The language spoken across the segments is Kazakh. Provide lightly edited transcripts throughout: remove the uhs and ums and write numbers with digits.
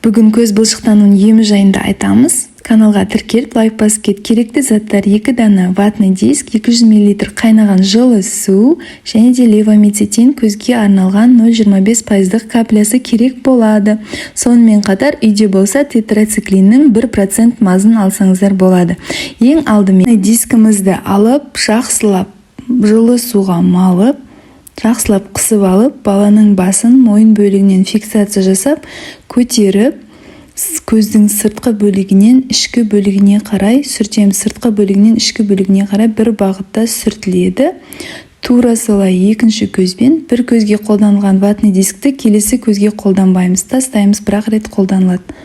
Бүгін көз бұлшықтануының емі жайында айтамыз. Каналға тіркеліп, лайк басып кет. Керекті заттар: 2 дана ватный диск, 200 мл қайнаған жылы су және де левомицетин көзге арналған 0,25 пайыздық каплясы керек болады. Сонымен қатар үйде болса, тетрациклиннің 1% мазын алсаңыздар болады. Ең алдымен дискімізді алып, жақсылап жылы суға малып, жақсылап қысып алып, баланың басын мойын бөлігінен фиксация жасап, көтеріп, көздің сыртқы бөлігінен ішкі бөлігіне қарай сүртеміз. Сыртқы бөлігінен ішкі бөлігіне қарай бір бағытта сүртіледі. Тура солай екінші көзбен. Бір көзге қолданылған ватный дискті келесі көзге қолданбаймыз, тастаймыз, бір ақ рет қолданылады.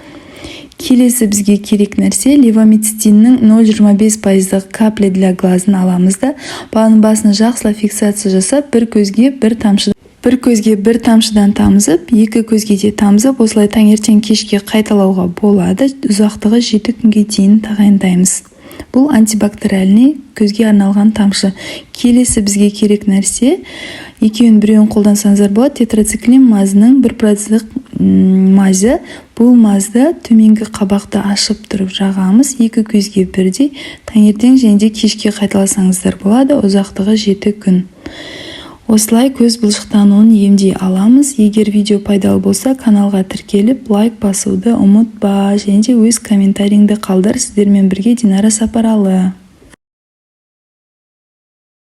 Келесі бізге керек нәрсе — левомицетиннің 0,25 пайыздық капля для глазын аламыз да, баланың басына жақсылап фиксация жасап, бір көзге бір тамшы, бір көзге бір тамшыдан тамызып, екі көзге де тамызып, осылай таңертең, кешке қайталауға болады. Ұзақтығы 7 күнге дейін тағайындаймыз. Бұл антибактериальный көзге арналған тамшы. Келесі бізге керек нәрсе, екеуінің біреуін қолдансаңыздар болады, тетрациклин мазының 1 проценттік мазі. Бұл мазды төменгі қабақты ашып тұрып жағамыз, екі көзге бірдей, таңертең және де кешке қайталасаңыздар болады. Ұзақтығы 7 күн. Осылай көз бұлшықтануын емдей аламыз. Егер видео пайдалы болса, каналға тіркеліп, лайк басуды ұмытпа және де өз комментарийіңді қалдыр. Сіздермен бірге Динара Сапаралы.